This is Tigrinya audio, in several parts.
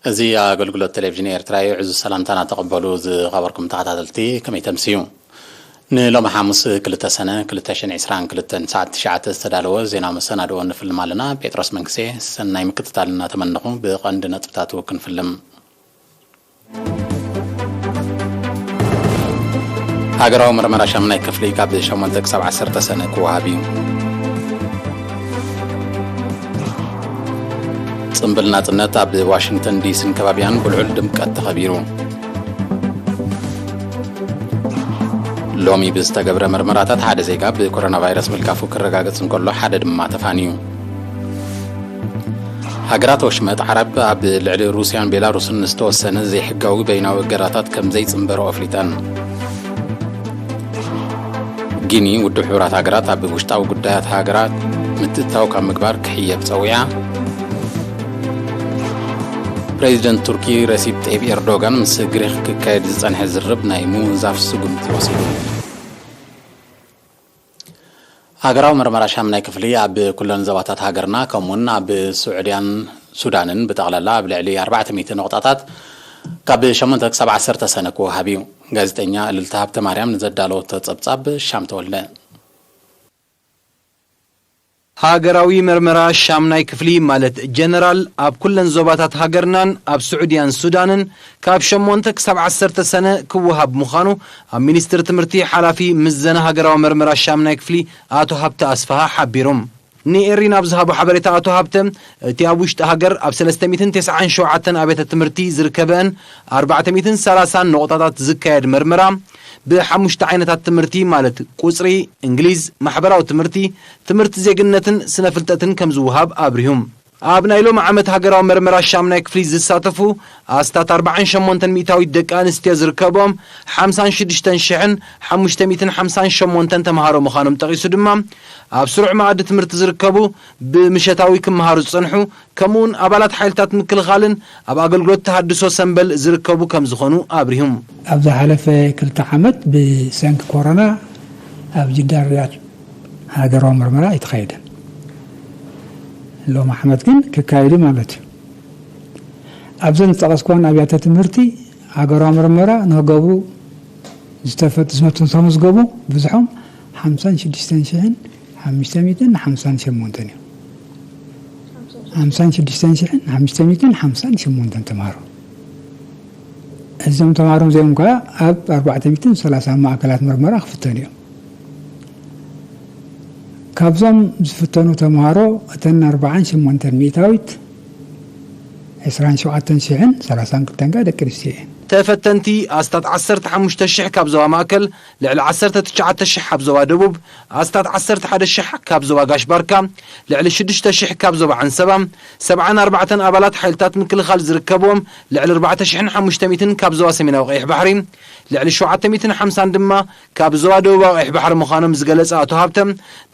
እዚ ኣገልግሎት ቴሌቪዥን ኤርትራ እዩ። ዕዙዝ ሰላምታና ተቐበሉ። ዝኸበርኩም ተኸታተልቲ፣ ከመይ ተምስዩ? ንሎሚ ሓሙስ ክልተ ሰነ ክልተ ሽሕን ዕስራን ክልተን ሰዓት ትሽዓተ ዝተዳለወ ዜና መሰናድኦ ንፍልም ኣለና። ጴጥሮስ መንግስቴ፣ ሰናይ ምክትታል እናተመነኹ ብቐንዲ ነጥብታቱ ክንፍልም። ሃገራዊ መርመራ ሻምናይ ክፍሊ ካብ ሸሞንተ ክሳብ ዓሰርተ ሰነ ክወሃብ እዩ። ጽምብል ናጽነት ኣብ ዋሽንግተን ዲሲን ከባቢያን ብልዑል ድምቀት ተኸቢሩ። ሎሚ ብዝተገብረ መርመራታት ሓደ ዜጋ ብኮሮና ቫይረስ ምልካፉ ክረጋገጽ እንከሎ፣ ሓደ ድማ ተፋንዩ። ሃገራት ወሽመጥ ዓረብ ኣብ ልዕሊ ሩስያን ቤላሩስን ዝተወሰነ ዘይሕጋዊ በይናዊ እገዳታት ከም ዘይጽንበርኦ ኣፍሊጠን። ጊኒ፣ ውድብ ሕቡራት ሃገራት ኣብ ውሽጣዊ ጉዳያት ሃገራት ምትእትታው ካብ ምግባር ክሕየብ ጸዊዓ። ፕሬዚደንት ቱርኪ ረሲፕ ጠይብ ኤርዶጋን ምስ ግሪኽ ክካየድ ዝጸንሐ ዝርርብ ናይ ምውንዛፍ ስጉምቲ ወሲዱ። ሃገራዊ መርመራ ሻምናይ ክፍሊ ኣብ ኩለን ዞባታት ሃገርና፣ ከምኡውን ኣብ ስዑድያን ሱዳንን ብጠቕላላ ኣብ ልዕሊ ኣርባዕተ ሚእቲ ነቑጣታት ካብ ሸሞንተ ክሳብ ዓሰርተ ሰነ ክወሃብ እዩ። ጋዜጠኛ እልልታ ሃብተ ማርያም ንዘዳለወቶ ጸብጻብ ሻም ተወልደ። ሃገራዊ መርመራ ሻምናይ ክፍሊ፣ ማለት ጀነራል፣ ኣብ ኩለን ዞባታት ሃገርናን ኣብ ስዑድያን ሱዳንን ካብ ሸሞንተ ክሳብ ዓሰርተ ሰነ ክወሃብ ምዃኑ ኣብ ሚኒስትሪ ትምህርቲ ሓላፊ ምዘና ሃገራዊ መርመራ ሻምናይ ክፍሊ ኣቶ ሃብተ ኣስፍሃ ሓቢሮም። ንኤሪና ኣብ ዝሃቦ ሓበሬታ ኣቶ ሃብተ፣ እቲ ኣብ ውሽጢ ሃገር ኣብ ሰለስተ ሚእትን ተስዓን ሸውዓተን ኣብያተ ትምህርቲ ዝርከበን ኣርባዕተ ሚእትን ሰላሳን ነቑጣታት ዝካየድ መርመራ፣ ብሓሙሽተ ዓይነታት ትምህርቲ፣ ማለት ቁጽሪ፣ እንግሊዝ፣ ማሕበራዊ ትምህርቲ፣ ትምህርቲ ዜግነትን ስነ ፍልጠትን ከም ዝወሃብ ኣብሪሁ። ኣብ ናይ ሎሚ ዓመት ሃገራዊ መርመራ ሻምናይ ክፍሊ ዝሳተፉ ኣስታት ኣርባዓን ሸሞንተን ሚእታዊት ደቂ ኣንስትዮ ዝርከቦም ሓምሳን ሽዱሽተን ሽሕን ሓሙሽተ ሚእትን ሓምሳን ሸሞንተን ተምሃሮ ምዃኖም ጠቒሱ ድማ፣ ኣብ ስሩዕ መኣዲ ትምህርቲ ዝርከቡ፣ ብምሸታዊ ክመሃሩ ዝጸንሑ፣ ከምኡውን ኣባላት ሓይልታት ምክልኻልን ኣብ ኣገልግሎት ተሃድሶ ሰምበል ዝርከቡ ከም ዝኾኑ ኣብሪሁ። ኣብ ዝሓለፈ ክልተ ዓመት ብሰንኪ ኮሮና ኣብ ጅዳ ሪያድ ሃገራዊ መርመራ ኣይተኻየደን። ሎም ዓመት ግን ክካየድ እዩ ማለት እዩ። ኣብዘን ዝጠቐስኩወን ኣብያተ ትምህርቲ ሃገራዊ መርመራ ንክገብሩ ዝተፈት-፣ ዝተመዝገቡ ብዝሖም ሓምሳን ሽዱሽተን ሽሕን ሓሙሽተ ሚእትን ሓምሳን ሸሞንተን እዮም። ሓምሳን ሽዱሽተን ሽሕን ሓሙሽተ ሚእትን ሓምሳን ሸሞንተን ተምሃሮ። እዞም ተምሃሮ እዚኦም ከኣ ኣብ ኣርባዕተ ሚእትን ሰላሳን ማእከላት መርመራ ክፍተኑ እዮም። ካብዞም ዝፍተኑ ተምሃሮ፣ እተን ኣርባዓን ሸሞንተን ሚእታዊት፣ ዕስራን ሸውዓተን ሽሕን ሰላሳን ክልተን ከኣ ደቂ ኣንስትዮ እየን። ተፈተንቲ ኣስታት ዓሰርተ ሓሙሽተ ሽሕ ካብ ዞባ ማእከል፣ ልዕሊ ዓሰርተ ትሽዓተ ሽሕ ኣብ ዞባ ደቡብ፣ ኣስታት ዓሰርተ ሓደ ሽሕ ካብ ዞባ ጋሽ ባርካ፣ ልዕሊ ሽዱሽተ ሽሕ ካብ ዞባ ዓንሰባ፣ ሰብዓን ኣርባዕተን ኣባላት ሓይልታት ምክልኻል ዝርከብዎም፣ ልዕሊ ኣርባዕተ ሽሕን ሓሙሽተ ሚእትን ካብ ዞባ ሰሜናዊ ቀይሕ ባሕሪ፣ ልዕሊ ሸውዓተ ሚእትን ሓምሳን ድማ ካብ ዞባ ደቡባዊ ቀይሕ ባሕሪ ምዃኖም ዝገለጸ ኣቶ ሃብተ፣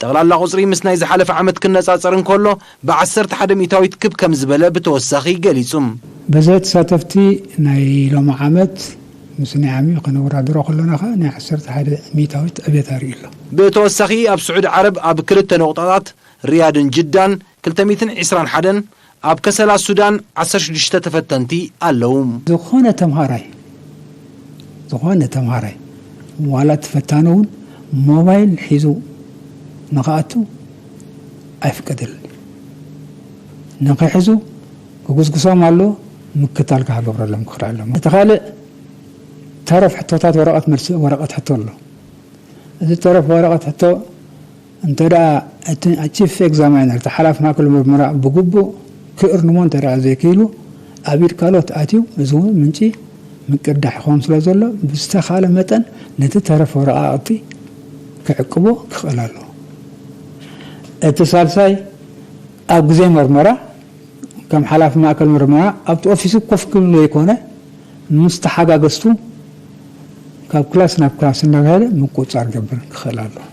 ጠቕላላ ቁጽሪ ምስ ናይ ዝሓለፈ ዓመት ክነጻጸር እንከሎ፣ ብዓሰርተ ሓደ ሚእታዊት ክብ ከም ዝበለ ብተወሳኺ ገሊጹ። ብዝሒ ተሳተፍቲ ናይ ሎሚ ዓመት ምስ ናይ ዓሚ ክነወዳድሮ ከለና ኸኣ ናይ ዓሰርተ ሓደ ሚእታዊት ዕብየት ኣርእዩ ኣሎ። ብተወሳኺ ኣብ ስዑዲ ዓረብ ኣብ ክልተ ነቑጣታት፣ ሪያድን ጅዳን፣ ክልተ ሚእትን ዕስራን ሓደን፣ ኣብ ከሰላ ሱዳን ዓሰርተ ሽዱሽተ ተፈተንቲ ኣለዉ። ዝኾነ ተምሃራይ፣ ዝኾነ ተምሃራይ ዋላ ተፈታኒ እውን ሞባይል ሒዙ ንኽኣቱ ኣይፍቀደልን። ንኽሕዙ ክጉስጉሶም ኣሎ፣ ምክትታል ክገብረሎም ክኽእል ኣለዎ። እቲ ካልእ ተረፍ ሕቶታት ወረቐት መልሲ፣ ወረቐት ሕቶ ኣሎ። እዚ ተረፍ ወረቐት ሕቶ እንተ ደኣ እቲ ቺፍ ኤግዛማይነር፣ እቲ ሓላፊ ማእከል ምርመራ ብግቡእ ክእርንሞ እንተ ደኣ ዘይክኢሉ፣ ኣብ ኢድ ካልኦት ኣትዩ፣ እዚ እውን ምንጪ ምቅዳሕ ይኸውን ስለ ዘሎ፣ ብዝተኻለ መጠን ነቲ ተረፍ ወረቓቕቲ ክዕቅቦ ክኽእል ኣለዎ። እቲ ሳልሳይ፣ ኣብ ግዜ መርመራ፣ ከም ሓላፊ ማእከል መርመራ ኣብቲ ኦፊሱ ኮፍ ክብል ዘይኮነ፣ ምስ ተሓጋገዝቱ ካብ ክላስ ናብ ክላስ እናተባህለ ምቁጽጻር ክገብር ክኽእል ኣለዎ።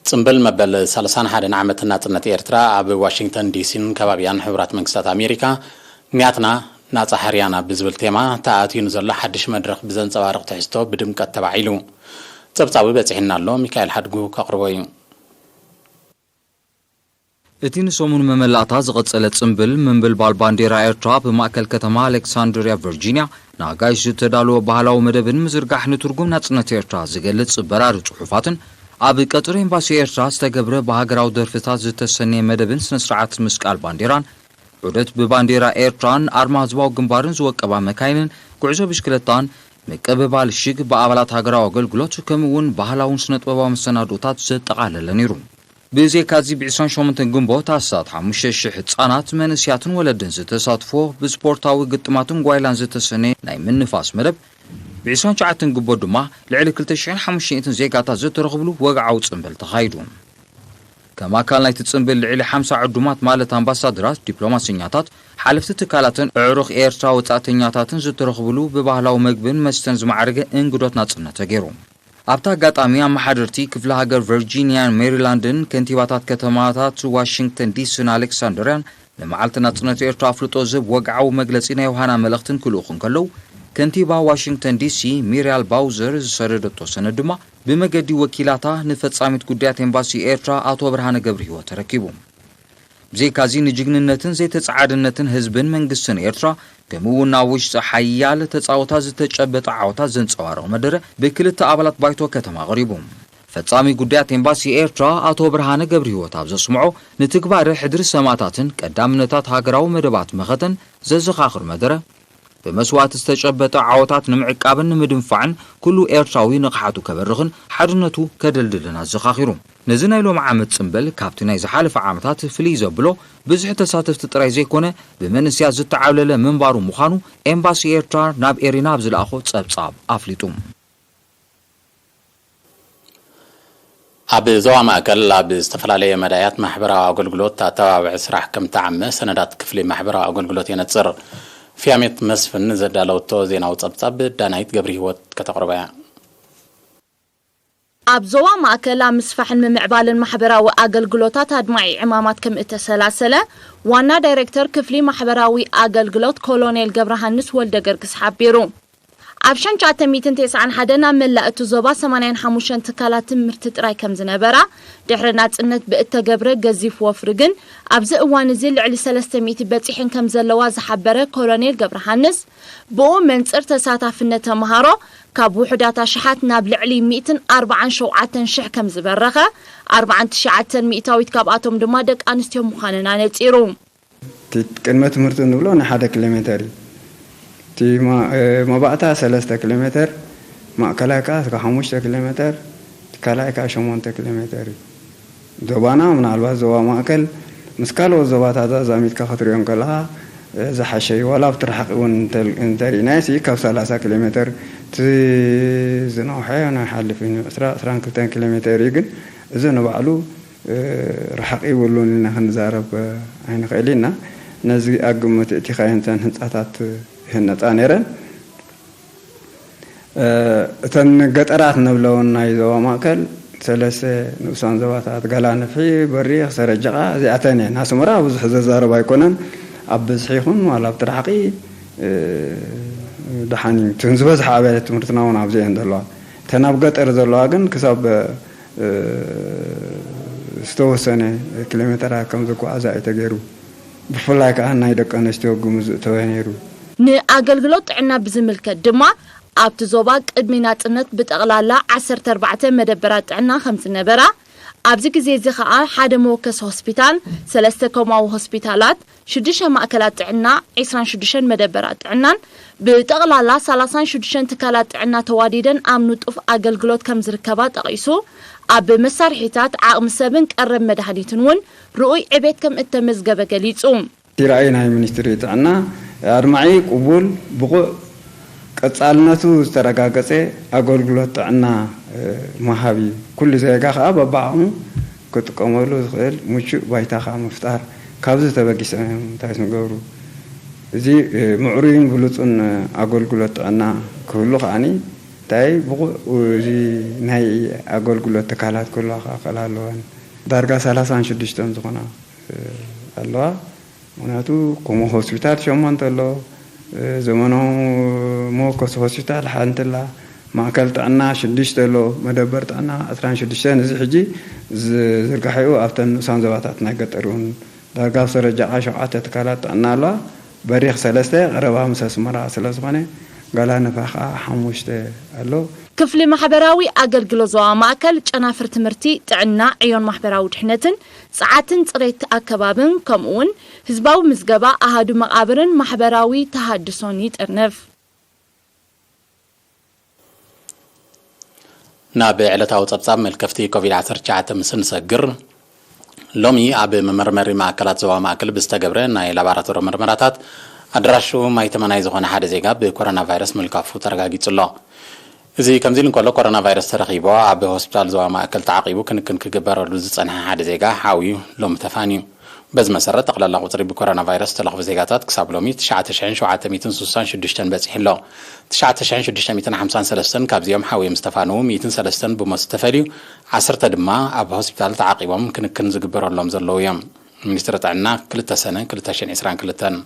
ጽምብል መበል ሰላሳን ሓደን ዓመት ናጽነት ኤርትራ ኣብ ዋሽንግተን ዲሲን ከባቢያን ሕቡራት መንግስታት ኣሜሪካ፣ ኒያትና ናጻ ሓርያና ብዝብል ቴማ ተኣትዩ ንዘሎ ሓድሽ መድረኽ ብዘንጸባርቕ ትሕዝቶ ብድምቀት ተባዒሉ። ጸብጻቡ በጺሕና ኣሎ፣ ሚካኤል ሓድጉ ከቕርቦ እዩ። እቲ ንሰሙን መመላእታ ዝቐጸለ ጽምብል ምንብልባል ባንዴራ ኤርትራ፣ ኣብ ማእከል ከተማ ኣሌክሳንድርያ ቨርጂንያ ንኣጋይሽ ዝተዳለወ ባህላዊ መደብን ምዝርጋሕ ንትርጉም ናጽነት ኤርትራ ዝገልጽ በራሪ ጽሑፋትን፣ ኣብ ቀጽሪ ኤምባሲ ኤርትራ ዝተገብረ ብሃገራዊ ደርፍታት ዝተሰነየ መደብን ስነ-ስርዓት ምስቃል ባንዴራን፣ ዑደት ብባንዴራ ኤርትራን ኣርማ ህዝባዊ ግንባርን ዝወቀባ መካይንን፣ ጉዕዞ ብሽክለታን፣ ምቅብባል ሽግ ብኣባላት ሃገራዊ ኣገልግሎት፣ ከምኡ እውን ባህላውን ስነ-ጥበባዊ መሰናድኦታት ዘጠቓለለ ነይሩ። ብዘይካዚ፣ ብ28 ግንቦት ኣስታት ሓሙሽተ ሽሕ ህጻናት፣ መንእስያትን ወለድን ዝተሳትፎ ብስፖርታዊ ግጥማትን ጓይላን ዝተሰነየ ናይ ምንፋስ መደብ፣ ብ29 ግንቦት ድማ ልዕሊ ክልተ ሽሕን ሓሙሽተ ሚእትን ዜጋታት ዝተረኽብሉ ወግዓዊ ጽምብል ተኻይዱ። ከም ኣካል ናይቲ ጽምብል፣ ልዕሊ ሓምሳ ዕዱማት፣ ማለት ኣምባሳደራት፣ ዲፕሎማሰኛታት፣ ሓለፍቲ ትካላትን ኣዕሩኽ ኤርትራ ወጻእተኛታትን ዝተረኽብሉ፣ ብባህላዊ መግብን መስተን ዝማዕረገ እንግዶት ናጽነት ተገይሩ። ኣብቲ ኣጋጣሚ፣ ኣመሓደርቲ ክፍለ ሃገር ቨርጂንያን ሜሪላንድን ከንቲባታት ከተማታት ዋሽንግተን ዲሲን ኣሌክሳንድርያን ንመዓልቲ ናጽነት ኤርትራ ኣፍልጦ ዝህብ ወግዓዊ መግለጺ ናይ ዮሃና መልእኽትን ክልእኹ እንከለዉ፣ ከንቲባ ዋሽንግተን ዲሲ ሚሪያል ባውዘር ዝሰደደቶ ሰነድ ድማ ብመገዲ ወኪላታ ንፈጻሚት ጉዳያት ኤምባሲ ኤርትራ ኣቶ ብርሃነ ገብረህይወት ተረኪቡ። ብዘይካዚ፣ ንጅግንነትን ዘይተጻዓድነትን ህዝብን መንግስትን ኤርትራ፣ ከምኡ እውን ኣብ ውሽጢ ሓያል ተጻወታት ዝተጨበጠ ዓወታት ዘንጸባረቐ መደረ ብክልተ ኣባላት ባይቶ ከተማ ቀሪቡ። ፈጻሚ ጉዳያት ኤምባሲ ኤርትራ ኣቶ ብርሃነ ገብረህይወት ኣብ ዘስምዖ፣ ንትግባረ ሕድሪ ሰማእታትን ቀዳምነታት ሃገራዊ መደባት መኸተን ዘዘኻኽር መደረ፣ ብመስዋእቲ ዝተጨበጠ ዓወታት ንምዕቃብን ንምድንፋዕን ኩሉ ኤርትራዊ ንቕሓቱ ከበርኽን ሓድነቱ ከደልድልን ኣዘኻኺሩ። ነዚ ናይ ሎሚ ዓመት ጽምብል ካብቲ ናይ ዝሓለፈ ዓመታት ፍልይ ዘብሎ፣ ብዙሕ ተሳተፍቲ ጥራይ ዘይኮነ፣ ብመንእሰያት ዝተዓብለለ ምንባሩ ምዃኑ ኤምባሲ ኤርትራ ናብ ኤሪና ኣብ ዝለኣኾ ጸብጻብ ኣፍሊጡ። ኣብ ዞባ ማእከል ኣብ ዝተፈላለየ መዳያት ማሕበራዊ ኣገልግሎት ኣተባባዒ ስራሕ ከም ተዓመ ሰነዳት ክፍሊ ማሕበራዊ ኣገልግሎት የነጽር። ፍያሜት መስፍን ዘዳለወቶ ዜናዊ ጸብጻብ ዳናይት ገብረህይወት ከተቕርቦ እያ። ኣብ ዞባ ማእከል ኣብ ምስፋሕን ምምዕባልን ማሕበራዊ ኣገልግሎታት ኣድማዒ ዕማማት ከም እተሰላሰለ ዋና ዳይሬክተር ክፍሊ ማሕበራዊ ኣገልግሎት ኮሎኔል ገብረሃንስ ወልደ ገርግስ ሓቢሩ። ኣብ ሸንቻተ ሚእትን ተስዓን ሓደን ኣብ መላእ እቲ ዞባ ሰማንያን ሓሙሽተን ትካላት ትምህርቲ ጥራይ ከም ዝነበራ፣ ድሕሪ ናጽነት ብእተገብረ ገዚፍ ወፍሪ ግን፣ ኣብዚ እዋን እዚ ልዕሊ ሰለስተ ሚእቲ በጺሐን ከም ዘለዋ ዝሓበረ ኮሎኔል ገብረሃንስ፣ ብኡ መንጽር ተሳታፍነት ተመሃሮ ካብ ውሑዳት ኣሽሓት ናብ ልዕሊ ሚእትን ኣርባዓን ሸውዓተን ሽሕ ከም ዝበረኸ፣ ኣርባዓን ትሽዓተን ሚእታዊት ካብኣቶም ድማ ደቂ ኣንስትዮ ምዃነን ኣነጺሩ። እቲ ቅድመ ትምህርቲ እንብሎ ናይ ሓደ ኪሎ ሜተር እዩ። እቲ ማ-፣ እ፣ መባእታ ሰለስተ ኪሎ ሜተር፣ ማእከላይ ከኣ እስከ ሓሙሽተ ኪሎ ሜተር፣ እቲ ካልኣይ ከኣ ሸሞንተ ኪሎ ሜተር እዩ። ዞባና ምናልባት ዞባ ማእከል ምስ ካልኦት ዞባታት ኣዛሚድካ ክትሪኦ እንከለኻ፣ እ፣ ዝሓሸ እዩ። ዋላ ኣብቲ ርሓቕ እውን እንተ-፣ እንተሪእናዮ ሲ ካብ ሰላሳ ኪሎ ሜተር እቲ ዝነውሐ ንሓልፍ እዩ። ዕስራ፣ ዕስራን ክልተን ኪሎ ሜተር እዩ። ግን እዚ ንባዕሉ እ፣ ርሓቕ ይብሉን ኢልና ክንዛረብ ኣይንኽእል ኢና። ነዚ ኣብ ግምት እቲኻ እየን እተን ህንጻታት ይህነጻ ነይረን። እ፣ እተን ገጠራት ንብለውን ናይ ዞባ ማእከል ሰለስተ ንኡሳን ዞባታት፣ ገላንፍሒ፣ በሪኽ፣ ሰረጀቓ፣ እዚኣተን እየን። ኣስመራ ብዙሕ ዘዛርብ ኣይኮነን። ኣብ ብዝሒ ይኹን ዋላ ኣብቲ ርሓቒ፣ እ፣ ደሓን እዩ። እተን ዝበዝሓ ኣብያተ ትምህርትና እውን ኣብዚአን ዘለዋ። እተን ኣብ ገጠር ዘለዋ ግን ክሳብ ዝተወሰነ ኪሎ ሜተራት ከም ዝጓዓዛ እዩ ተገይሩ። ብፍላይ ከኣ ናይ ደቂ ኣንስትዮ ግምት ዝእተወ ነይሩ። ንኣገልግሎት ጥዕና ብዝምልከት ድማ፣ ኣብቲ ዞባ ቅድሚ ናጽነት ብጠቕላላ ዓሰርተ ኣርባዕተ መደበራት ጥዕና ከም ዝነበራ፣ ኣብዚ ግዜ እዚ ከኣ ሓደ መወከሲ ሆስፒታል፣ ሰለስተ ኮማዊ ሆስፒታላት፣ ሽዱሽተ ማእከላት ጥዕና፣ ዕስራን ሽዱሽተን መደበራት ጥዕናን ብጠቕላላ ሰላሳን ሽዱሽተን ትካላት ጥዕና ተዋዲደን ኣብ ንጡፍ ኣገልግሎት ከም ዝርከባ ጠቒሱ፣ ኣብ መሳርሒታት፣ ዓቕሚ ሰብን ቀረብ መድሃኒትን እውን ርኡይ ዕቤት ከም እተመዝገበ ገሊጹ። እቲ ራእይ ናይ ሚኒስትሪ ጥዕና ኣድማዒ፣ ቅቡል፣ ብቑዕ፣ ቀጻልነቱ ዝተረጋገጸ ኣገልግሎት ጥዕና፣ እ፣ ምሃብ እዩ። ኩሉ ዜጋ ከኣ በብዓቕሙ ክጥቀመሉ ዝኽእል ምቹእ ባይታ ከኣ ምፍጣር። ካብዚ ተበጊሶም እዮም እንታይ ዝገብሩ። እዚ፣ እ፣ ምዕሩይን ብሉጹን ኣገልግሎት ጥዕና ክህሉ ከኣኒ እንታይ ብቑዕ እዚ ናይ ኣገልግሎት ትካላት ክህልዋ ከኣ ክኽእል ኣለወን። ዳርጋ ሰላሳን ሽዱሽተን ዝኾና፣ እ፣ ኣለዋ። ምኽንያቱ ኮሞ ሆስፒታል ሸሞንተ ኣሎ፣ እ፣ ዘመናዊ መወከሲ ሆስፒታል ሓንቲ ኣላ፣ ማእከል ጥዕና ሽዱሽተ ኣሎ፣ መደበር ጥዕና ዕስራን ሽዱሽተን። እዚ ሕጂ ዝርጋሐኡ ኣብተን ንኡሳን ዞባታት ናይ ገጠር እውን ዳርጋ ኣብ ሰረጃ ሸውዓተ ትካላት ጥዕና ኣለዋ። በሪኽ ሰለስተ፣ ቀረባ ምስ ኣስመራ ስለ ዝኾነ፣ ጋላ ነፋ ከዓ ሓሙሽተ ኣሎ። ክፍሊ ማሕበራዊ ኣገልግሎት ዞባ ማእከል ጨናፍር ትምህርቲ፣ ጥዕና፣ ዕዮን ማሕበራዊ ድሕነትን፣ ጸዓትን ጽሬት ኣከባብን ከምኡ እውን ህዝባዊ ምዝገባ ኣሃዱ መቓብርን ማሕበራዊ ተሃድሶን ይጥርንፍ። ናብ ዕለታዊ ጸብጻብ መልከፍቲ ኮቪድ ዓሰርተ ትሽዓተ ምስ እንሰግር፣ ሎሚ ኣብ መመርመሪ ማእከላት ዞባ ማእከል ብዝተገብረ ናይ ላቦራቶሪ ምርመራታት ኣድራሹ ማይ ተመናይ ዝኾነ ሓደ ዜጋ ብኮሮና ቫይረስ ምልካፉ ተረጋጊጹ ኣሎ። እዚ ከምዚ ኢሉ እንከሎ፣ ኮሮና ቫይረስ ተረኺቡ ኣብ ሆስፒታል ዞባ ማእከል ተዓቂቡ ክንክን ክግበረሉ ዝጸንሐ ሓደ ዜጋ ሓውዩ ሎሚ ተፋንዩ። በዚ መሰረት፣ ጠቕላላ ቁጽሪ ብኮሮና ቫይረስ ዝተለኽፉ ዜጋታት ክሳብ ሎሚ ትሽዓተ ሽሕን ሸውዓተ ሚእትን ስሳን ሽዱሽተን በጺሑ ኣሎ። ትሽዓተ ሽሕን ሽዱሽተ ሚእትን ሓምሳን ሰለስተን ካብዚኦም ሓውዮም ዝተፋነዉ ሚእትን ሰለስተን ብሞት ዝተፈልዩ፣ ዓሰርተ ድማ ኣብ ሆስፒታል ተዓቂቦም ክንክን ዝግበረሎም ዘለዉ እዮም። ሚኒስትሪ ጥዕና፣ ክልተ ሰነ ክልተ ሽሕን ዕስራን ክልተን።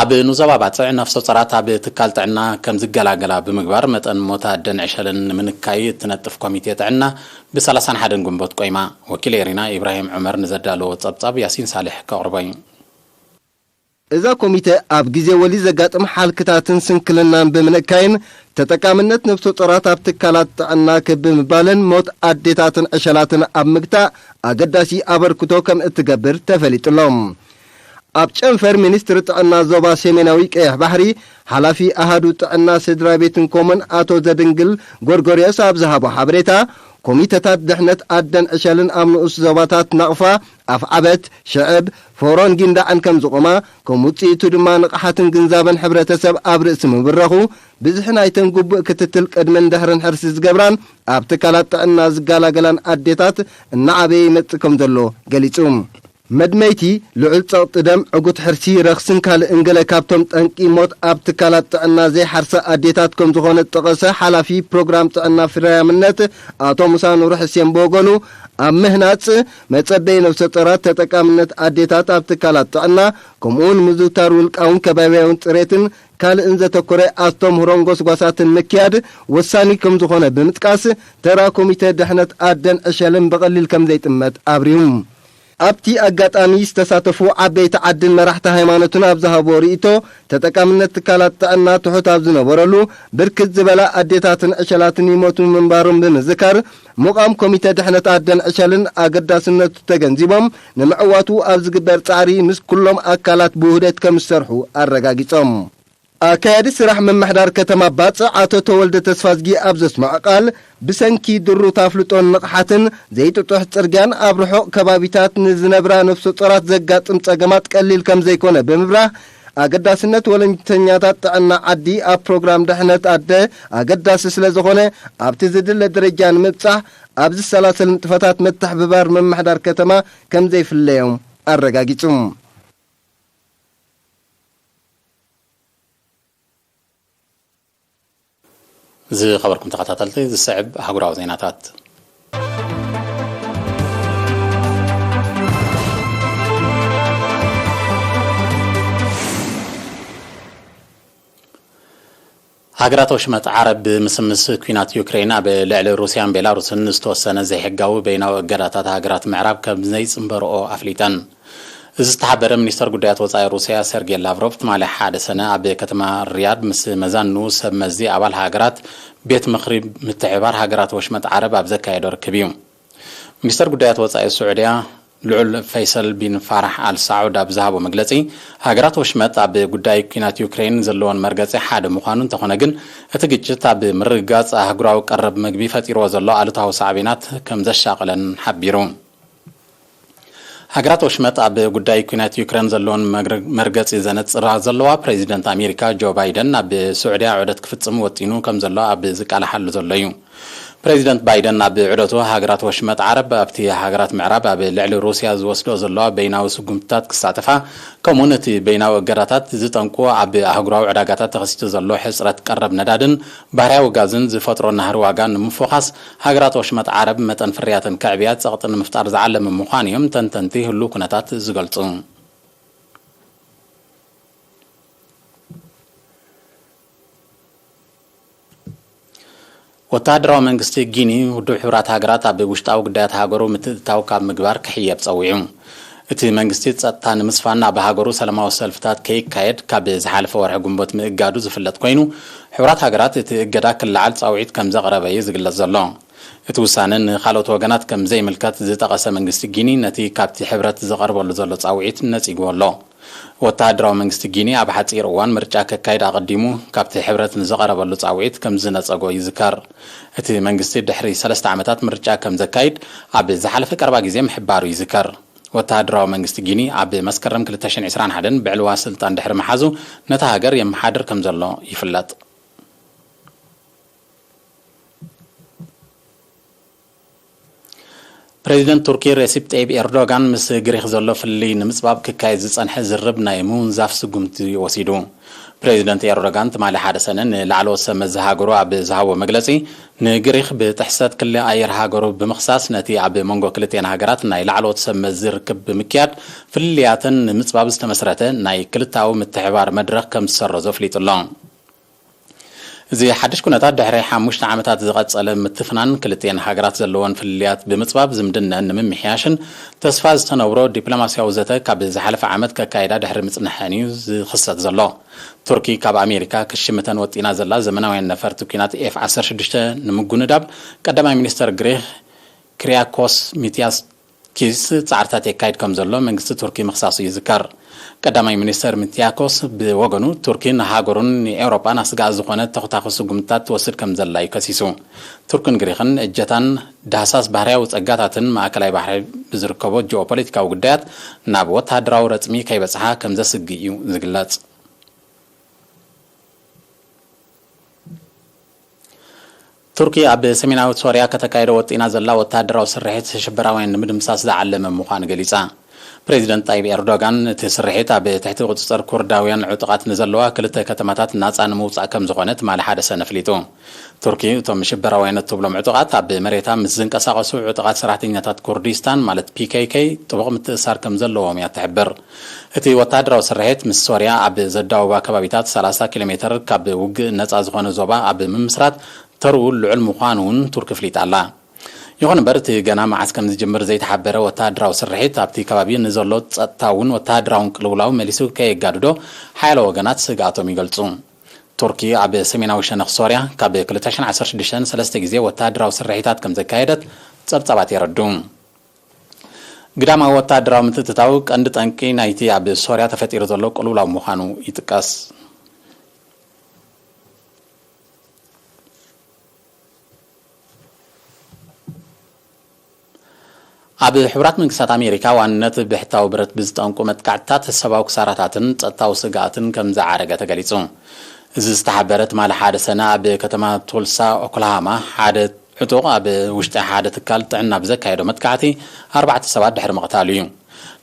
ኣብ ንዞባ ባጽዕ ነፍሰ ጾራት ኣብ ትካል ጥዕና ከም ዝገላገላ ብምግባር መጠን ሞት ኣደን ዕሸልን ንምንካይ እትነጥፍ ኮሚቴ ጥዕና ብ ሰላሳን ሓደን ግንቦት ቆይማ። ወኪል ኤሪና ኢብራሂም ዑመር ንዘዳለዎ ጸብጻብ ያሲን ሳልሕ ከቕርቦ እዩ። እዛ ኮሚተ ኣብ ግዜ ወሊድ ዘጋጥም ሓልክታትን ስንክልናን ብምንካይን ተጠቃምነት ነፍሰ ጾራት ኣብ ትካላት ጥዕና ክብ ብምባልን ሞት ኣዴታትን ዕሸላትን ኣብ ምግታእ ኣገዳሲ ኣበርክቶ ከም እትገብር ተፈሊጡ ኣሎ። ኣብ ጨንፈር ሚኒስትሪ ጥዕና ዞባ ሰሜናዊ ቀይሕ ባሕሪ ሓላፊ ኣሃዱ ጥዕና ስድራ ቤትን ኮሙን ኣቶ ዘድንግል ጎርጎርዮስ ኣብ ዝሃቦ ሓበሬታ፣ ኮሚተታት ድሕነት ኣደን ዕሸልን ኣብ ንኡስ ዞባታት ናቕፋ፣ ኣፍዓበት፣ ሽዕብ፣ ፎሮን ጊንዳዕን ከም ዝቖማ፣ ከም ውጽኢቱ ድማ ንቕሓትን ግንዛበን ሕብረተሰብ ኣብ ርእሲ ምብራኹ፣ ብዝሒ ናይተን ግቡእ ክትትል ቅድምን ድሕርን ሕርሲ ዝገብራን ኣብ ትካላት ጥዕና ዝገላገላን ኣዴታት እናዓበየ ይመጽእ ከም ዘሎ ገሊጹ። መድመይቲ፣ ልዑል ጸቕጢ ደም፣ ዕጉት ሕርሲ፣ ረኽስን ካልእን ገለ ካብቶም ጠንቂ ሞት ኣብ ትካላት ጥዕና ዘይሓርሳ ኣዴታት ከም ዝኾነ ዝጠቐሰ ሓላፊ ፕሮግራም ጥዕና ፍርያምነት ኣቶ ሙሳ ኑር ሕሴን ብወገኑ፣ ኣብ ምህናጽ መጸበዪ ነፍሰ ጾራት፣ ተጠቃምነት ኣዴታት ኣብ ትካላት ጥዕና፣ ከምኡውን ምዝውታር ውልቃውን ከባቢያውን ጽሬትን ካልእን ዘተኮረ ኣስተምህሮን ጎስጓሳትን ምክያድ ወሳኒ ከም ዝኾነ ብምጥቃስ፣ ተራ ኮሚተ ድሕነት ኣደን ዕሸልን ብቐሊል ከም ዘይጥመት ኣብርዩ። ኣብቲ ኣጋጣሚ ዝተሳተፉ ዓበይቲ ዓድን መራሕቲ ሃይማኖትን ኣብ ዝሃብዎ ርእይቶ፣ ተጠቃምነት ትካላት ጥዕና ትሑት ኣብ ዝነበረሉ፣ ብርክት ዝበላ ኣዴታትን ዕሸላትን ይሞቱ ምንባሮም ብምዝካር፣ ምቋም ኮሚተ ድሕነት ኣደን ዕሸልን ኣገዳስነቱ ተገንዚቦም፣ ንምዕዋቱ ኣብ ዝግበር ጻዕሪ ምስ ኩሎም ኣካላት ብውህደት ከም ዝሰርሑ ኣረጋጊጾም። ኣካያዲ ስራሕ ምምሕዳር ከተማ ባጽዕ ኣቶ ተወልደ ተስፋዝጊ ኣብ ዘስምዖ ቃል፣ ብሰንኪ ድሩት ኣፍልጦን ንቕሓትን ዘይጥጡሕ ጽርግያን ኣብ ርሑቕ ከባቢታት ንዝነብራ ነፍሰ ጾራት ዘጋጥም ጸገማት ቀሊል ከም ዘይኮነ ብምብራህ፣ ኣገዳስነት ወለንተኛታት ጥዕና ዓዲ ኣብ ፕሮግራም ድሕነት ኣደ ኣገዳሲ ስለ ዝኾነ፣ ኣብቲ ዝድለ ደረጃ ንምብጻሕ ኣብ ዝሰላሰል ንጥፈታት ምትሕብባር ምምሕዳር ከተማ ከም ዘይፍለዮም ኣረጋጊጹ። ዝኸበርኩም ተኸታተልቲ፣ ዝስዕብ ኣህጉራዊ ዜናታት። ሃገራት ወሽመጥ ዓረብ ብምስምስ ኲናት ዩክሬን ኣብ ልዕሊ ሩስያን ቤላሩስን ዝተወሰነ ዘይሕጋዊ በይናዊ እገዳታት ሃገራት ምዕራብ ከም ዘይጽንበርኦ ኣፍሊጠን። እዚ ዝተሓበረ ሚኒስተር ጉዳያት ወጻኢ ሩስያ ሰርጌ ላቭሮቭ ትማሊ ሓደ ሰነ ኣብ ከተማ ሪያድ ምስ መዛኑ ሰብ መዚ ኣባል ሃገራት ቤት ምኽሪ ምትሕብባር ሃገራት ወሽመጥ ዓረብ ኣብ ዘካየዶ ርክብ እዩ። ሚኒስተር ጉዳያት ወጻኢ ስዑድያ ልዑል ፈይሰል ቢን ፋራሕ ኣል ሳዑድ ኣብ ዝሃቦ መግለጺ፣ ሃገራት ወሽመጥ ኣብ ጉዳይ ኲናት ዩክሬን ዘለወን መርገጺ ሓደ ምዃኑ እንተኾነ ግን፣ እቲ ግጭት ኣብ ምርግጋጽ ኣህጉራዊ ቀረብ መግቢ ፈጢርዎ ዘሎ ኣሉታዊ ሳዕቤናት ከም ዘሻቐለን ሓቢሩ። ሃገራት ወሽመጥ ኣብ ጉዳይ ኲናት ዩክሬን ዘለወን መግረ-፣ መርገጺ ዘነጽራ ዘለዋ፣ ፕሬዚደንት ኣሜሪካ ጆ ባይደን ኣብ ስዑድያ ዑደት ክፍጽም ወጢኑ ከም ዘሎ ኣብ ዝቃላሓሉ ዘሎ እዩ። ፕሬዚደንት ባይደን ኣብ ዑደቱ፣ ሃገራት ወሽመጥ ዓረብ ኣብቲ ሃገራት ምዕራብ ኣብ ልዕሊ ሩስያ ዝወስዶ ዘለዋ በይናዊ ስጉምትታት ክሳተፋ፣ ከምኡውን እቲ በይናዊ እገዳታት ዝጠንቁ ኣብ ኣህጉራዊ ዕዳጋታት ተኸሲቱ ዘሎ ሕጽረት ቀረብ ነዳድን ባህርያዊ ጋዝን ዝፈጥሮ ናህሪ ዋጋ ንምፍዃስ፣ ሃገራት ወሽመጥ ዓረብ መጠን ፍርያተን ከዕብያ ጸቕጢ ንምፍጣር ዝዓለመ ምዃኑ እዮም ተንተንቲ ህሉው ኩነታት ዝገልጹ። ወተሃደራዊ መንግስቲ ጊኒ፣ ውድብ ሕቡራት ሃገራት ኣብ ውሽጣዊ ጉዳያት ሃገሩ ምትእትታው ካብ ምግባር ክሕየብ ጸዊዑ። እቲ መንግስቲ፣ ጸጥታ ንምስፋን ኣብ ሃገሩ ሰላማዊ ሰልፍታት ከይካየድ ካብ ዝሓለፈ ወርሒ ግንቦት ምእጋዱ ዝፍለጥ ኮይኑ፣ ሕቡራት ሃገራት እቲ እገዳ ክለዓል ጻውዒት ከም ዘቕረበ እዩ ዝግለጽ ዘሎ። እቲ ውሳነ ንኻልኦት ወገናት ከም ዘይምልከት ዝጠቐሰ መንግስቲ ጊኒ፣ ነቲ ካብቲ ሕብረት ዝቐርበሉ ዘሎ ጻውዒት ነጺግዎ ኣሎ። ወተሃደራዊ መንግስቲ ጊኒ ኣብ ሓጺር እዋን ምርጫ ከካይድ ኣቐዲሙ ካብቲ ሕብረት ንዝቐረበሉ ጻውዒት ከም ዝነጸጎ ይዝከር። እቲ መንግስቲ ድሕሪ ሰለስተ ዓመታት ምርጫ ከም ዘካይድ ኣብ ዝሓለፈ ቀረባ ግዜ ምሕባሩ ይዝከር። ወተሃደራዊ መንግስቲ ጊኒ ኣብ መስከረም ክልተ ሽሕን ዕስራን ሓደን ብዕልዋ ስልጣን ድሕሪ ምሓዙ፣ ነታ ሃገር የመሓድር ከም ዘሎ ይፍለጥ። ፕሬዚደንት ቱርኪ ሬሲፕ ጠይብ ኤርዶጋን ምስ ግሪኽ ዘሎ ፍልልይ ንምጽባብ ክካየድ ዝጸንሐ ዝርርብ ናይ ምውንዛፍ ስጉምቲ ወሲዱ። ፕሬዚደንት ኤርዶጋን ትማሊ ሓደ ሰነ ንላዕለዎት ሰብ መዚ ሃገሩ ኣብ ዝሃቦ መግለጺ፣ ንግሪኽ ብጥሕሰት ክሊ ኣየር ሃገሩ ብምኽሳስ፣ ነቲ ኣብ መንጎ ክልቲኤን ሃገራት ናይ ላዕለዎት ሰብ መዚ ርክብ ብምክያድ ፍልልያተን ንምጽባብ ዝተመስረተ ናይ ክልተኣዊ ምትሕባር መድረኽ ከም ዝሰረዞ ኣፍሊጡ ኣሎ። እዚ ሓድሽ ኩነታት ድሕሪ ሓሙሽተ ዓመታት ዝቐጸለ ምትፍናን፣ ክልቲኤን ሃገራት ዘለወን ፍልልያት ብምጽባብ ዝምድነን ንምምሕያሽን ተስፋ ዝተነብሮ ዲፕሎማስያዊ ዘተ ካብ ዝሓለፈ ዓመት ከካይዳ ድሕሪ ምጽንሐን እዩ ዝኽሰት ዘሎ። ቱርኪ ካብ ኣሜሪካ ክሽምተን ወጢና ዘላ ዘመናውያን ነፈርቲ ኲናት ኤፍ ዓሰርተ ሽዱሽተ ንምጉንዳብ ቀዳማይ ሚኒስተር ግሪኽ ክሪያኮስ ሚቲያስ ኪስ ጻዕርታት የካይድ ከም ዘሎ መንግስቲ ቱርኪ ምኽሳሱ ይዝከር። ቀዳማይ ሚኒስተር ሚቲያኮስ ብወገኑ፣ ቱርኪ ንሃገሩን ንኤውሮጳን ኣስጋኢ ዝኾነ ተኹታኹ ስጉምትታት ትወስድ ከም ዘላ እዩ ከሲሱ። ቱርክን ግሪኽን እጀታን ዳህሳስ ባህርያዊ ጸጋታትን ማእከላይ ባሕሪ ብዝርከቦ ጂኦፖለቲካዊ ጉዳያት ናብ ወተሃደራዊ ረጽሚ ከይበጽሓ ከም ዘስግእ እዩ ዝግለጽ። ቱርኪ ኣብ ሰሜናዊት ሶርያ ከተካይዶ ወጢና ዘላ ወተሃደራዊ ስርሒት ሽበራውያን ንምድምሳስ ዝዓለመ ምዃኑ ገሊጻ። ፕሬዚደንት ጣይብ ኤርዶጋን፣ እቲ ስርሒት ኣብ ትሕቲ ቁጽጽር ኩርዳውያን ዕጡቓት ንዘለዋ ክልተ ከተማታት ናጻ ንምውጻእ ከም ዝኾነ ትማሊ ሓደ ሰነ ኣፍሊጡ። ቱርኪ፣ እቶም ሽበራውያን እትብሎም ዕጡቓት ኣብ መሬታ ምስ ዝንቀሳቐሱ ዕጡቓት ሰራሕተኛታት ኩርዲስታን፣ ማለት ፒ ኬ ኬ፣ ጥቡቕ ምትእስሳር ከም ዘለዎም እያ ትሕብር። እቲ ወተሃደራዊ ስርሒት፣ ምስ ሶርያ ኣብ ዘዳውባ ከባቢታት ሰላሳ ኪሎ ሜተር ካብ ውግእ ነጻ ዝኾነ ዞባ ኣብ ምምስራት ተርኡ ልዑል ምዃኑ እውን ቱርኪ ኣፍሊጣ ኣላ። ይኹን እምበር፣ እቲ ገና መዓስ ከም ዝጅምር ዘይተሓበረ ወተሃደራዊ ስርሒት፣ ኣብቲ ከባቢ ንዘሎ ጸጥታውን ወተሃደራውን ቅልውላው መሊሱ ከየጋድዶ ሓያሎ ወገናት ስግኣቶም ይገልጹ። ቱርኪ ኣብ ሰሜናዊ ሸነኽ ሶርያ ካብ ክልተ ሽሕን ዓሰርተ ሽዱሽተን ሰለስተ ግዜ ወተሃደራዊ ስርሒታት ከም ዘካየደት ጸብጻባት የረድኡ። ግዳማዊ ወተሃደራዊ ምትእትታው ቀንዲ ጠንቂ ናይቲ ኣብ ሶርያ ተፈጢሩ ዘሎ ቅልውላው ምዃኑ ይጥቀስ። ኣብ ሕቡራት መንግስታት ኣሜሪካ ዋንነት ብሕታዊ ብረት ብዝጠንቁ መጥቃዕትታት ሰብኣዊ ክሳራታትን ጸጥታዊ ስግኣትን ከም ዝዓረገ ተገሊጹ። እዚ ዝተሓበረ ትማሊ ሓደ ሰነ ኣብ ከተማ ቱልሳ ኦክላሃማ ሓደ ዕጡቕ ኣብ ውሽጢ ሓደ ትካል ጥዕና ብዘካየዶ መጥቃዕቲ ኣርባዕተ ሰባት ድሕሪ ምቕታሉ እዩ።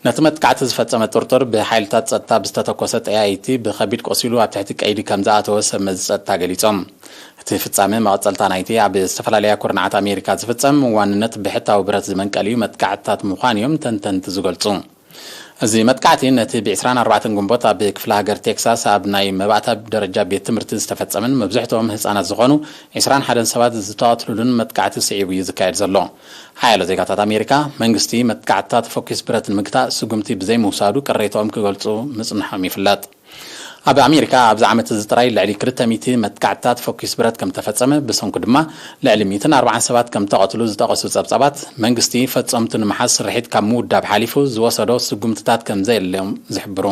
ነቲ መጥቃዕቲ ዝፈጸመ ጥርጡር ብሓይልታት ጸጥታ ብዝተተኮሰ ጠያይቲ ብኸቢድ ቆሲሉ ኣብ ትሕቲ ቀይዲ ከም ዝኣተወ ሰብ መዚ ጸጥታ ገሊጾም። እቲ ፍጻመ መቐጸልታ ናይቲ ኣብ ዝተፈላለያ ኩርናዓት ኣሜሪካ ዝፍጸም ዋንነት ብሕታዊ ብረት ዝመንቀል እዩ መጥቃዕትታት ምዃን እዮም ተንተንቲ ዝገልጹ። እዚ መጥቃዕቲ ነቲ ብ ዕስራን ኣርባዕተን ግንቦት ኣብ ክፍለ ሃገር ቴክሳስ ኣብ ናይ መባእታ ደረጃ ቤት ትምህርቲ ዝተፈጸመን መብዝሕትኦም ህጻናት ዝኾኑ ዕስራን ሓደን ሰባት ዝተቐትሉሉን መጥቃዕቲ ስዒቡ እዩ ዝካየድ ዘሎ። ሓያሎ ዜጋታት ኣሜሪካ፣ መንግስቲ መጥቃዕትታት ፈኲስ ብረት ንምግታእ ስጉምቲ ብዘይምውሳዱ ቅሬታኦም ክገልጹ ምጽንሖም ይፍለጥ። ኣብ ኣሜሪካ ኣብዚ ዓመት እዚ ጥራይ ልዕሊ ክልተ ሚእቲ መጥቃዕትታት ፈኲስ ብረት ከም ተፈጸመ፣ ብሰንኩ ድማ ልዕሊ ሚእትን ኣርባዓን ሰባት ከም ተቐትሉ ዝጠቐሱ ጸብጻባት፣ መንግስቲ ፈጸምቱ ንምሓዝ ስርሒት ካብ ምውዳብ ሓሊፉ ዝወሰዶ ስጉምትታት ከም ዘየለዮም ዝሕብሩ።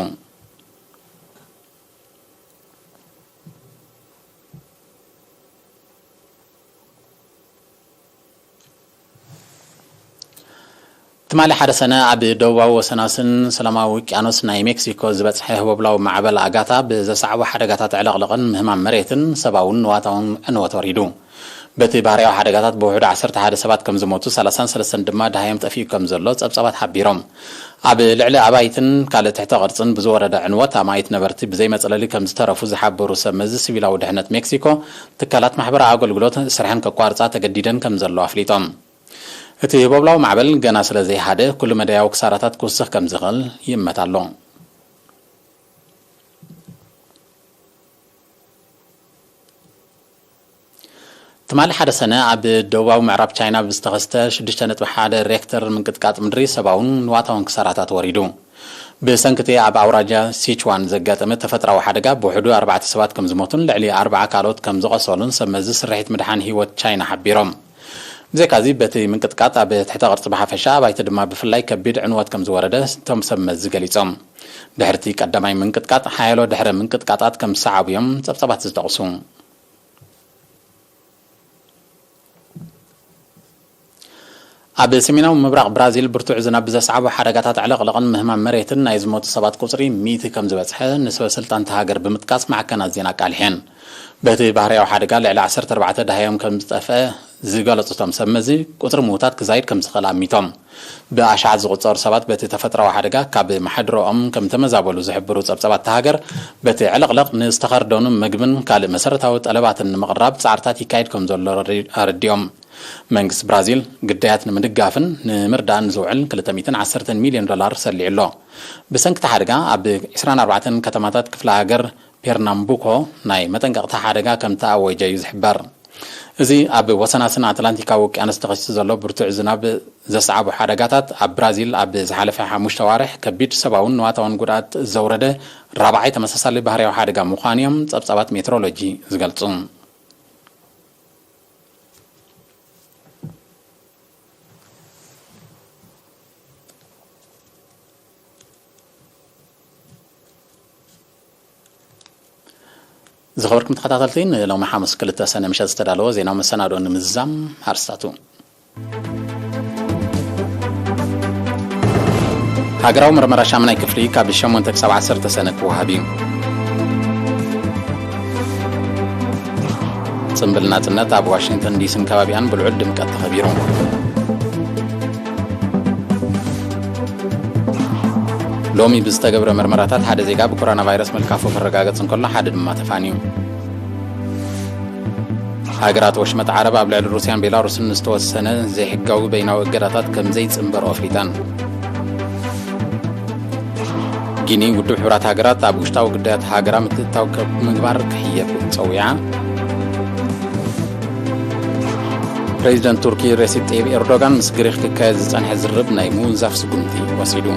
ትማሊ ሓደ ሰነ ኣብ ደቡባዊ ወሰናስን ሰላማዊ ውቅያኖስ ናይ ሜክሲኮ ዝበጽሐ ህቦብላዊ ማዕበል ኣጋታ ብዘስዓቦ ሓደጋታት ዕልቕልቕን ምህማም መሬትን ሰብኣውን ንዋታውን ዕንወት ወሪዱ። በቲ ባህርያዊ ሓደጋታት ብውሑዱ ዓሰርተ ሓደ ሰባት ከም ዝሞቱ፣ ሰላሳን ሰለስተን ድማ ደሃዮም ጠፊኡ ከም ዘሎ ጸብጻባት ሓቢሮም። ኣብ ልዕሊ ኣባይትን ካልእ ትሕተ ቅርጽን ብዝወረደ ዕንወት፣ ኣማኢት ነበርቲ ብዘይ መጽለሊ ከም ዝተረፉ ዝሓበሩ ሰብ መዚ ሲቪላዊ ድሕነት ሜክሲኮ፣ ትካላት ማሕበራዊ ኣገልግሎት ስርሐን ከቋርጻ ተገዲደን ከም ዘለዋ ኣፍሊጦም። እቲ ህቦብላዊ ማዕበል ገና ስለ ዘይሃደ፣ ኩሉ መዳያዊ ክሳራታት ክውስኽ ከም ዝኽእል ይእመት ኣሎ። ትማሊ ሓደ ሰነ ኣብ ደቡባዊ ምዕራብ ቻይና ብዝተኸስተ ሽዱሽተ ነጥቢ ሓደ ሬክተር ምንቅጥቃጥ ምድሪ ሰብኣውን ንዋታውን ክሳራታት ወሪዱ። ብሰንኪ እቲ ኣብ ኣውራጃ ሲችዋን ዘጋጠመ ተፈጥራዊ ሓደጋ ብውሕዱ ኣርባዕተ ሰባት ከም ዝሞቱን ልዕሊ ኣርባዓ ካልኦት ከም ዝቐሰሉን ሰብ መዚ ስርሒት ምድሓን ህይወት ቻይና ሓቢሮም። ብዘይካዚ በቲ ምንቅጥቃጥ ኣብ ትሕተ ቅርጺ ብሓፈሻ ኣባይቲ ድማ ብፍላይ ከቢድ ዕንወት ከም ዝወረደ እቶም ሰብ መዚ ገሊጾም። ድሕርቲ ቀዳማይ ምንቅጥቃጥ ሓያሎ ድሕረ ምንቅጥቃጣት ከም ዝሰዓቡ እዮም ጸብጻባት ዝጠቕሱ። ኣብ ሰሜናዊ ምብራቕ ብራዚል ብርቱዕ ዝናብ ብዘስዓቦ ሓደጋታት ዕለቕለቕን ምህማም መሬትን ናይ ዝሞቱ ሰባት ቁጽሪ ሚእቲ ከም ዝበጽሐ ንሰበ ስልጣን እታ ሃገር ብምጥቃስ ማዕከናት ዜና ኣቃሊሐን። በቲ ባህርያዊ ሓደጋ ልዕሊ ዓሰርተ ኣርባዕተ ደሃዮም ከም ዝጠፍአ ዝገለጹ እቶም ሰብ መዚ ቁጽሪ ምዉታት ክዛይድ ከም ዝኽእል ኣሚቶም። ብኣሽሓት ዝቑጸሩ ሰባት በቲ ተፈጥራዊ ሓደጋ ካብ ማሕድሮኦም ከም ተመዛበሉ ዝሕብሩ ጸብጸባት እታ ሃገር፣ በቲ ዕልቕልቕ ንዝተኸርደኑ ምግብን ካልእ መሰረታዊ ጠለባትን ንምቕራብ ጻዕርታት ይካየድ ከም ዘሎ ኣረዲኦም። መንግስቲ ብራዚል ግዳያት ንምድጋፍን ንምርዳእን ዝውዕል ክልተ ሚእትን ዓሰርተን ሚልዮን ዶላር ሰሊዑ ኣሎ። ብሰንኪ እቲ ሓደጋ ኣብ ዕስራን ኣርባዕተን ከተማታት ክፍለ ሃገር ፔርናምቡኮ ናይ መጠንቀቕታ ሓደጋ ከም ተኣወጀ እዩ ዝሕበር። እዚ ኣብ ወሰናስን ኣትላንቲካዊ ውቅያኖስ ተኸሲቱ ዘሎ ብርቱዕ ዝናብ ዘስዓቡ ሓደጋታት ኣብ ብራዚል ኣብ ዝሓለፈ ሓሙሽተ ዋርሕ ከቢድ ሰብኣውን ንዋታውን ጉድኣት ዘውረደ ራብዓይ ተመሳሳሊ ባህርያዊ ሓደጋ ምዃኑ እዮም ጸብጻባት ሜትሮሎጂ ዝገልጹ። ዝኸበርኩም ተኸታተልቲ፣ ንሎሚ ሓሙስ ክልተ ሰነ ምሸት ዝተዳለወ ዜናዊ መሰናድኦ ንምዝዛም ኣርስታቱ። ሃገራዊ መርመራ ሻምናይ ክፍሊ ካብ ሸሞንተ ክሳብ ዓሰርተ ሰነ ክወሃብ እዩ። ጽምብል ናጽነት ኣብ ዋሽንግተን ዲሲን ከባቢኣን ብልዑል ድምቀት ተኸቢሩ። ሎሚ ብዝተገብረ መርመራታት ሓደ ዜጋ ብኮሮና ቫይረስ ምልካፉ ክረጋገጽ እንከሎ፣ ሓደ ድማ ተፋንዩ። ሃገራት ወሽመጥ ዓረብ ኣብ ልዕሊ ሩስያን ቤላሩስን ዝተወሰነ ዘይሕጋዊ በይናዊ እገዳታት ከም ዘይጽንበርኦ ኣፍሊጠን። ጊኒ ውድብ ሕቡራት ሃገራት ኣብ ውሽጣዊ ጉዳያት ሃገራ ምትእትታው ካብ ምግባር ክሕየብ ጸዊዓ። ፕሬዚደንት ቱርኪ ሬሲፕ ጠይብ ኤርዶጋን ምስ ግሪክ ክካየድ ዝጸንሐ ዝርርብ ናይ ምውንዛፍ ስጉምቲ ወሲዱ።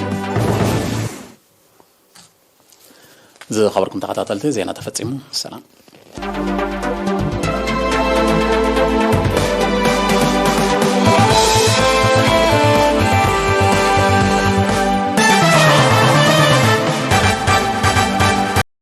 ዝኸበርኩም ተኸታተልቲ፣ ዜና ተፈጺሙ። ሰላም።